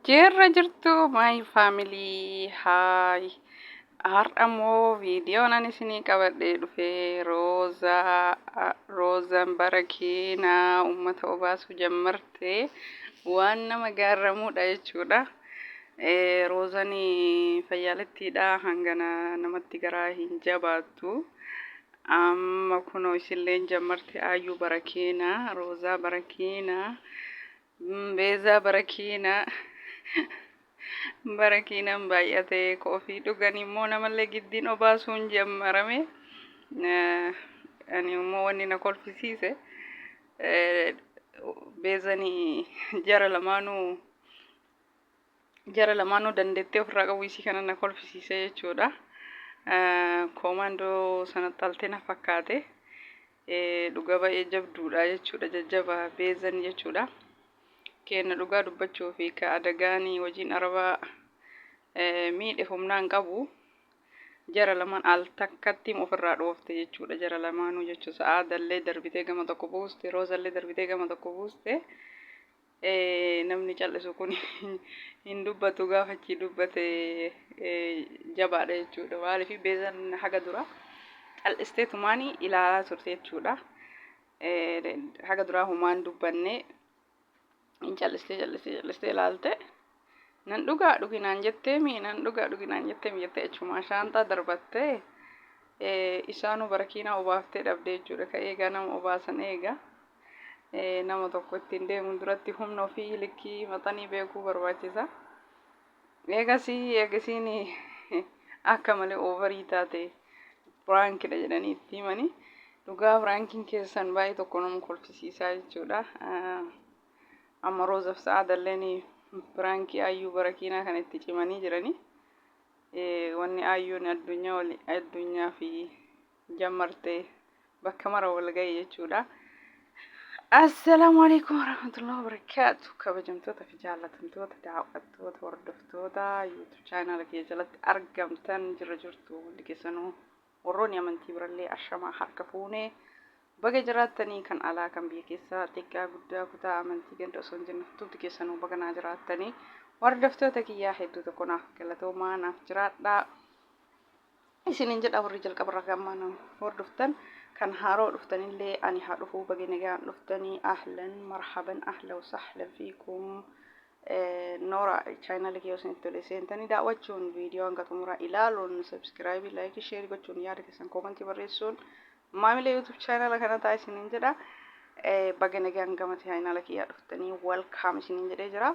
Jirra jirtu my family, hi. Har'a immoo viidiyoon ani isinii qabadhee dhufe Roozaa. Roozaan barakiinaa uummata obaasuu jammarte, waan nama gaarramuudha jechuudha. Roozaan fayyaalettiidha, hangana namatti garaa hin jabaattu. Amma kunoo isilleen jammarte. Ayyuu barakiinaa, Roozaa barakiinaa, Beezaa barakiinaa. Barakiinaan baay'ate, ofii dhugan immoo namallee giddiin obaasuun jammarame. Ani immoo wanni na kolfisiise, Beezanii jara lamaanuu dandeettee ofirraa qabu isii kana na kolfisiise jechuudha. Koomandoo sana xaltee na fakkaate. Dhugaa baay'ee jabduudha jechuudha, jajjaba Beezan jechuudha. Kenna dhugaa dubbachuu fi ka adagaanii hojiin arabaa miidhe humnaan qabu, jara lamaan al takkatti ofirraa dhoofte jechuudha. Jara lamaanuu jechuudha. Sa'aadallee darbitee gama tokko buuste, Roozallee darbitee gama tokko buuste. Namni callisu kun hin dubbatu, gaafa achii dubbate jabaadha jechuudha. Maaliif, Beezan haga dura cal'istee tumaanii ilaalaa turte jechuudha. Haga duraa humaan dubbanne, hin cal'istee, cal'istee, cal'istee ilaalte. Nan dhugaa dhuginaan jetteemi, nan dhugaa dhuginaan jetteemi jettee achumaa shaanxaa darbattee isaanuu barakiinaa obaaftee dhabdee jechuudha. Ka eegaa nama obaasan eega. Nama tokko ittiin deemuun duratti humna ofii likkii maxanii beekuu barbaachisa. Eegasii eegasiin akka malee over taate, prankidha jedhanii itti himanii. Dhugaa prankiin keessan baay'ee tokko nama kolfisiisaa jechuudha. Amma Roozaf Sa'aadalleen prankii Ayyuu barakiinaa kan itti cimanii jiranii. Wanni Ayyuun addunyaa addunyaa fi jammarte bakka mara wal ga'e jechuudha. Assalaamu alaikum warahmatullahi wabarakaatu. Kabajamtoota fi jaallatamtoota daawwattoota, hordoftoota YouTube channel kiyya jalatti argamtan, jirra jirtu hundi keessanuu, warroonni amantii birallee ashamaa, harka fuunee, baga jiraattanii. Kan alaa, kan biyya keessaa, xiqqaa guddaa, kutaa, amantii, ganda osoo hin jenne, hundumti keessanuu baga naa jiraattanii. Hordoftoota kiyyaa, hedduu tokko naaf galatoomaa, naaf jiraadhaa. Isinin jedha, warri jalqabarra gammaa na hordoftan, kan haaroo dhuftanillee ani haa dhufuu, baga nagaan dhuftanii. Ahlan marhaban, ahla wasahlan fiikum. Noora channel kiyya isinitti tole seentanii daawwachuun, viidiyoo hanga xumuraa ilaaluun, subscribe, like, share gochuun, yaada keessan comment barreessuun maamila YouTube channel kana ta'a isinin jedha. Baga nagaan gama channel kiyyaa dhuftanii, welcome isinin jedhee jira.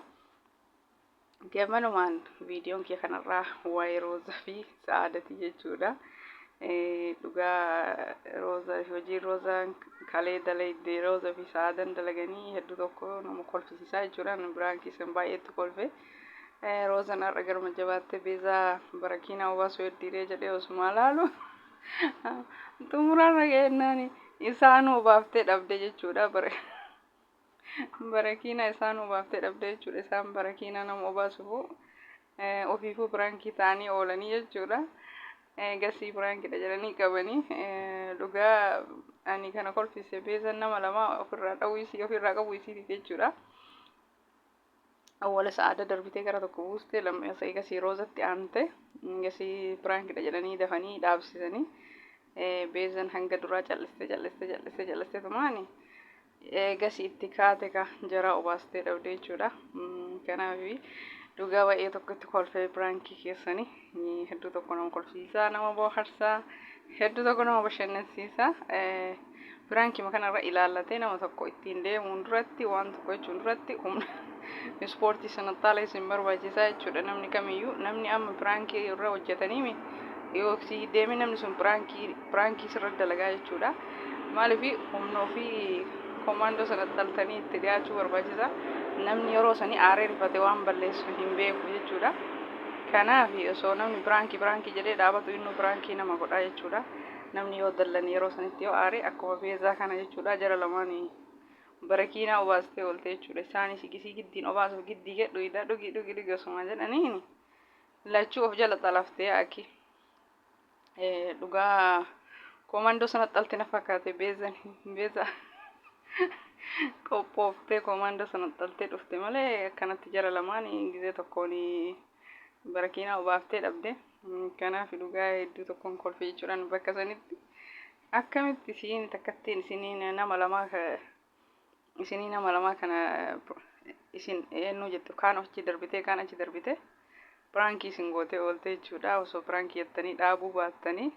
Gamanumaan viidiyoon kee kanarraa waa'ee Roozaa fi Sa'aadati jechuudha. Dhugaa Roozaa fi hojii Roozaan kalee dalagde, Roozaa fi Sa'aadan dalaganii hedduu tokko nama kolfisiisaa jechuudha. Biraan keessan baay'eetti kolfe. Roozaan har'a garuma jabaattee Beezaa barakiinaa obaasuu heddiiree jedhee osumaa laalu, xumurarra ga'ennaan isaanuu obaaftee dhabde jechuudha. Barakiina isaan obaaftee dhabde jechuudha. Isaan barakiina nama obaasufu ofiifuu prankii ta'anii oolanii jechuudha. Gasii prankidha jedhanii qabanii. Dhugaa ani kana kolfise, Beezan nama lama ofirraa dhawuu isii, ofirraa qabu isiiti jechuudha. Awwala Sa'aada darbitee gara tokko buuste, lammeessa eegasii Roozatti aante, gasii prankidha jedhanii dafanii dhaabsisanii. Beezan hanga duraa callistee, callistee, callistee, callistee tumaani eegasii itti kaate, ka jaraa obaastee dhabde jechuudha. Kanaaf dhugaa baay'ee tokko itti kolfee. Prankii keessanii hedduu tokko nama kolfisiisaa, nama bohaarsaa, hedduu tokko nama bashannansiisa. Prankii kanarra ilaallatee nama tokko ittiin deemuun duratti, waan tokko jechuun duratti, humna ispoortii sana taala isin barbaachisaa jechuudha. Namni kamiyyuu, namni amma prankii irra hojjetanii yoo si deeme, namni sun prankii sirra dalagaa jechuudha. Maaliif, humna ofii komaandoo sana xaltanii itti dhiyaachuu barbaachisa. Namni yeroo sanii aaree rifate waan balleessu hin beeku jechuudha. Kanaaf osoo namni prankii prankii jedhee dhaabatu, innuu prankii nama godha jechuudha. Namni yoo dallan, yeroo sanitti yoo aare, akkuma Beezaa kana jechuudha, jara lamaanii barakiinaa obaastee oolte jechuudha. Isaanis gisii giddiin obaasuuf giddii gedhu ida dhugi dhugi dhugi osuma jedhaniin lachuu of jala xalaftee aki. Dhugaa koomandoo sana xalte na fakkaate Beezan. Beeza Qophooftee koomaandoo sana xaltee dhufte malee akkanatti jara lamaan gizee tokkoon barakiinaa obaaftee dhabde. Kanaaf dhugaa hedduu tokkoon kolfee jechuudhaan bakka sanitti akkamitti isiin takkattiin isiniin nama lamaa isinii nama lamaa kana isin eenyu jettu kaan achi darbitee kaan achi darbite piraankii isin gootee oolte jechuudha. Osoo piraankii jettanii dhaabuu baattanii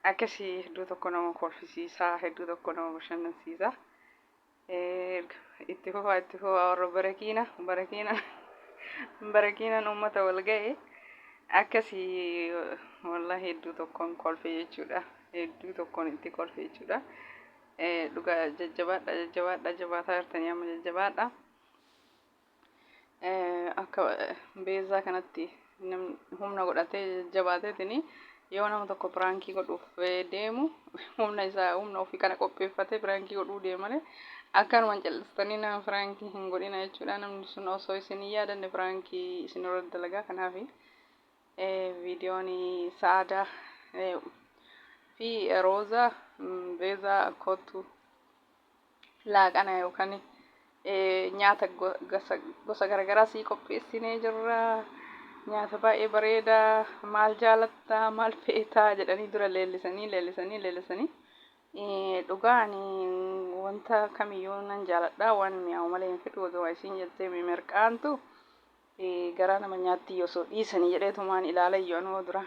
akkasii hedduu tokko nama kolfisiisaa, hedduu tokko nama bashannansiisa. Itti fufaa, itti fufaa warra barakiina barakiina barakiinan uummata wal ga'e akkasii wallahi hedduu tokkoon kolfe jechuudha. Hedduu tokkoon itti kolfe jechuudha. Dhugaa jajjabaadha, jajjabaadha, jabaataa jirtanii amma jajjabaadha. Akka beezaa kanatti humna godhatee jajjabaateetini yoo nama tokko piraankii godhuuf deemu humna isaa humna ofii kana qopheeffatee piraankii godhuu deema malee akkanumaan cal'istanii nama piraankii hin godhina jechuudha. Namni sun osoo isin hin yaadanne piraankii isin irratti dalagaa. Kanaaf viidiyoon Sa'aadaa fi Roozaa Beezaa kottu laaqana yookaan nyaata gosa garaagaraa sii qopheessinee jirra. Nyaata baay'ee bareedaa, maal jaalattaa, maal feetaa jedhanii dura leellisanii leellisanii leellisanii. Dhugaa ani wanta kamiyyuu nan jaaladha, waan mi'aawu malee hin fedhu osoo isiin jettee mirqaantu garaa nama nyaatti osoo dhiisanii jedheetumaan ilaala iyyuu anuu dura.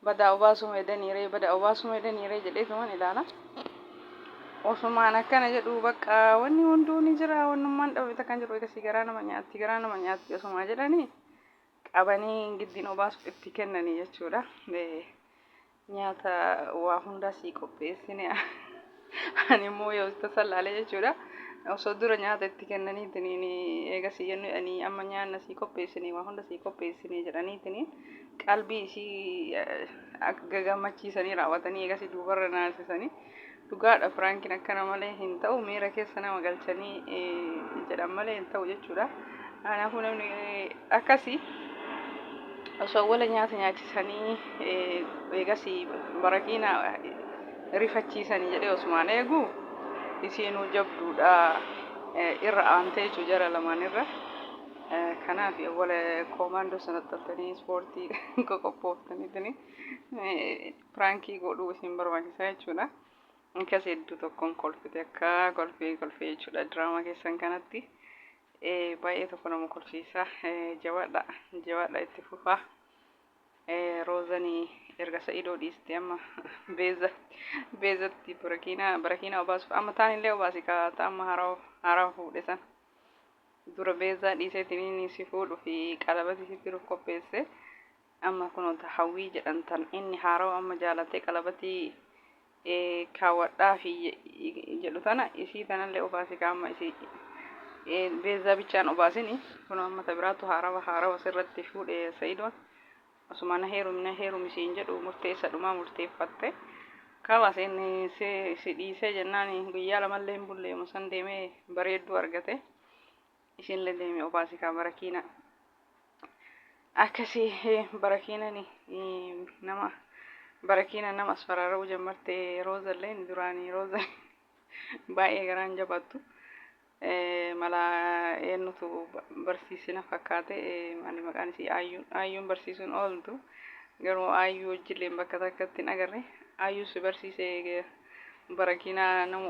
Badaa obaasuma edaniiree, badaa obaasuma edaniiree jedheetumaan ilaala. Osumaan akkana jedhu bakka wanni hunduu ni jira, wannummaan dhabame takka hin jiru. Egasii garaa nama nyaatti, garaa nama nyaatti osumaa jedhanii qabanii giddiin obaasuuf itti kennanii jechuudha. Nyaata waa hundaa sii qopheessine, ani immoo yoo tasa laalee jechuudha. Osoo dura nyaata itti kennaniitiin eegasii jennu ani amma nyaanna sii qopheessine, waa hunda sii qopheessine jedhaniitiin qalbii isii akka gammachiisanii raawwatanii eegasii duubarra naasisanii. Dhugaadha, piraankiin akkana malee hin ta'u, miira keessa nama galchanii jedhan malee hin ta'u jechuudha. Kanaafuu namni akkasii osoo wala nyaata nyaachisanii eegasii barakiina rifachiisanii jedhee osumaan eegu isiinuu jabduudha, irra aantee jechuu jara lamaan irra. Kanaaf wala koomaandoo sana xaltanii ispoortii qoqophooftaniitini piraankii godhuu isin barbaachisa jechuudha. Akkas hedduu tokkoon kolfite, akka kolfee kolfee jechuudha diraamaa keessan kanatti. Baay'ee tokko nama kolfiisa. Jabaadha, jabaadha, itti fufaa. Roozanii erga Sa'idoo dhiiste amma beeza beezatti barakiina barakiina obaasuuf amma taanillee obaasi kaata amma haaraa haaraa fuudhe san. Dura beezaa dhiiseetiin si fuudhuu fi qalabati sitti dhuuf qopheesse. Amma kunoo ta Hawwii jedhan tan inni haarawa amma jaalatee qalabatii kaawwadhaa fi jedhu tana isii tanallee obaasi ka amma isii beezaa bichaan obaasini. Kunoo amma ta biraatu haarawa haarawa sirratti fuudhe Sa'idoon osuma na heerumi na heerumi siin jedhu murteessa dhumaa murteeffatte. Kalas inni si dhiisee jennaan guyyaa lamallee hin bulle san deemee bareedduu argate. Isinillee deemee obaasi kaa barakiina. Akkasii barakiinani nama barakiina nama as faraara'uu jammarte. Roozallee duraanii Rooza baay'ee garaan jabaattu. Mala eenyutu barsiisina fakkaate, ani maqaan isii Ayyuun, Ayyuun barsiisuun ooltu garuu Ayyuu wajjillee bakka takkatti hin agarre. Ayyuu si barsiise barakiinaa nama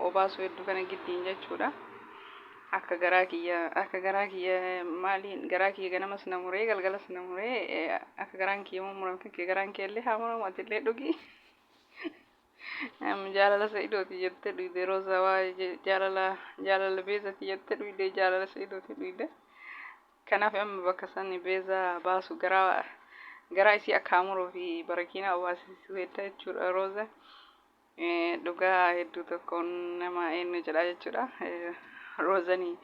obaasuu hedduu kana giddiin jechuudha. Akka garaa kiyya, akka garaa kiyya maaliin garaa kiyya ganamas na muree galgalas na muree, akka garaan kiyya murmurame kan kee garaan kee illee haa muramu, ati illee dhugi. Jaalala Sa'idooti jettee dhuyde Roozaa, waa jaalala jaalala Beezati jettee dhuyde, jaalala Sa'idooti dhuyde. Kanaaf amma bakka san Beezaa baasu garaa garaa isii akka hamuruu fi barakiinaa obaasisuu hedda jechuudha Rooza. Dhugaa hedduu tokkoon nama eenyu jedha jechuudha. Roozanii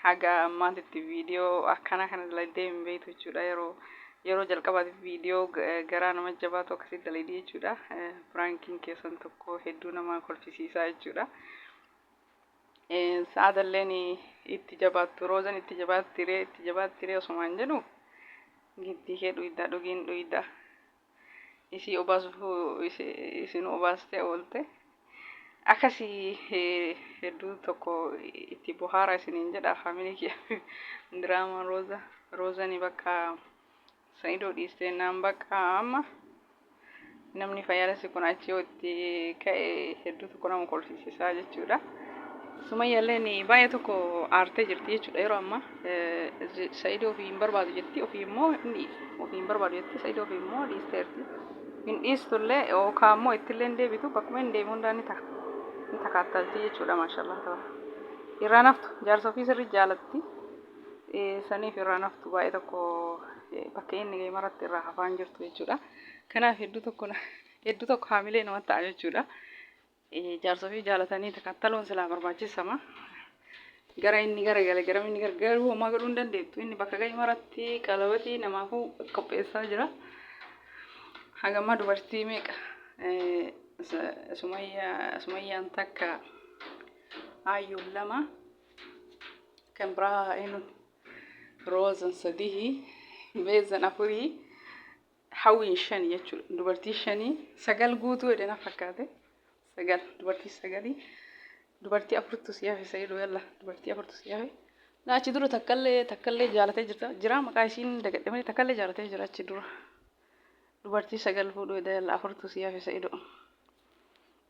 haga ammaatitti viidiyoo akkana kana dalagdee hin beektu jechuudha. Yeroo yeroo jalqabaatiif viidiyoo garaa nama jabaatu akkasii dalagdee jechuudha. Piraankiin keessan tokko hedduu nama kolfisiisaa jechuudha. Sa'aadalleen itti jabaattu, Roozan itti jabaattiree itti jabaattiree osumaan jedhu giddii kee dhuyda dhugiin dhuyda. Isii obaasuuf isin obaastee oolte. Akkasii hedduu tokko itti bohaara isiniin jedha faamilii kiyya. Diraamaan Rooza Roozani bakka Sa'idoo dhiistee naan bakka amma namni fayyaalessi kun achi yoo itti ka'e hedduu tokko nama kolfisiisaa jechuudha. Sumayyaalleen baay'ee tokko aartee jirti jechuudha yeroo ammaa. Sa'idoo ofii hin barbaadu jetti ofii immoo ofii hin barbaadu jetti Sa'idoo ofii immoo dhiisteerti. Hin dhiistullee yookaan immoo ittillee hin deebitu bakkuma hin deemu hundaa ni ta'a. Ni takaattalti jechuudha maashaallah ta'a. Irraa naftu jaarsa ofii sirrii jaalatti. Saniif irraa naftu baay'ee tokko bakka inni ga'e maratti irraa hafaan jirtu jechuudha. Kanaaf hedduu tokko hedduu tokko haamilee namatti ta'a jechuudha. Jaarsa ofii jaalatanii takattaluun silaa barbaachisama. Gara inni garagale gara inni gargaruu homaa godhuu hin dandeettu. Inni bakka ga'e maratti qalabatii namaafuu qopheessaa jira. Hagammaa dubartii meeqa Sumayyaan takka Ayyuun lama kan biraa eenyuun Roozan sadii Beezan afurii Hawwiin shani jechuudha. Dubartii shanii sagal guutuu jedhe na fakkaate. Sagal dubartii sagalii dubartii afurtu si hafe Sa'iidoo yalla dubartii afurtu si hafe. Na achi dura takkallee takkallee jaalatee jirta jira maqaa isiin dagadhe malee takkallee jaalatee jira achi dura. Dubartii sagal fuudhuu edda yalla afurtu si hafe Sa'iidoo.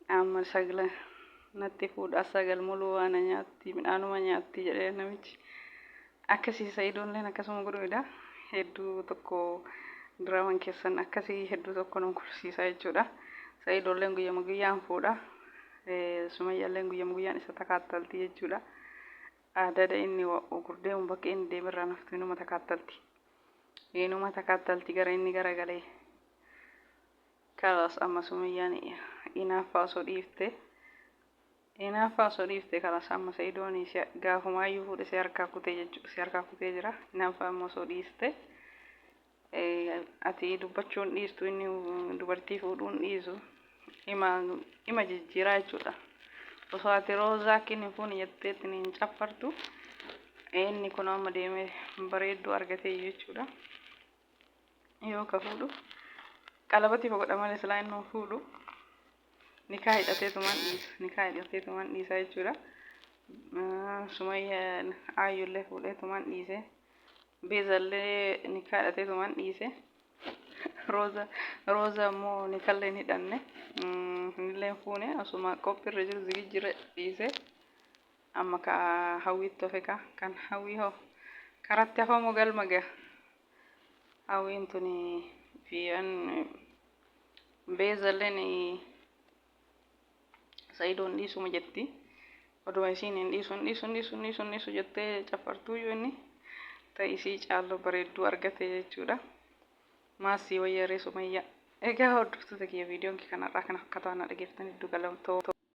Amma sagla natti fuudha sagal muluu waan nyaatti midhaanuma nyaatti jedhee namichi. Akkasii Sa'idoonleen akkasuma godhuudha. Hedduu tokko diraaman keessan akkasii hedduu tokko nu kolfisiisaa jechuudha. Sa'idoolleen guyyama guyyaan fuudha. Sumayyaalleen guyyama guyyaan isa takaattalti jechuudha. Adada inni gurdeemu bakka inni deemerraa naftu inuma takaattalti. Inuma takaattalti gara inni garagalee. Kalaas amma Sumayyaan inaaffaa osoo dhiifte inaaffaa osoo dhiifte kalaas amma Sa'idoon gaafuma ayyuu fuudhe si harkaa kutee jechuudha si harkaa kutee jira inaaffaa amma osoo dhiifte ati dubbachuun dhiistu inni dubartii fuudhuun dhiisu ima ima jijjiiraa jechuudha osoo ati roozaa akkin hin fuune jetteetti hin caffartu inni kun amma deemee bareedduu argatee jechuudha. Yoo ka fuudhu qalabati godha malee silaa inni hin fuudhu nikaa hidhateetumaan dhiisa nikaa hidhateetumaan dhiisa jechuudha. Sumayya aayyullee fuudheetumaan dhiise beezallee nikaa hidhateetumaan dhiise rooza rooza immoo nikallee hin hidhanne innillee hin fuune osuma qophiirra jiru zigijjirra dhiise amma ka hawwiitti hafe ka kan hawwii hoo karatti hafamoo galma gaha. Hawwiin tuni fi an beezalleen Sa'idoon dhiisuma jetti. Oduma isiin hin dhiisu hin dhiisu hin dhiisu hin dhiisu hin dhiisu jettee caffartuuyyuu inni ta isii caallu bareedduu argate jechuudha. Maasii wayya ree Sumayyaa. Egaa hordoftoota kiyya viidiyoon kee kanarraa kana fakkaata waan na dhageeffataniif hedduu galatoomaa.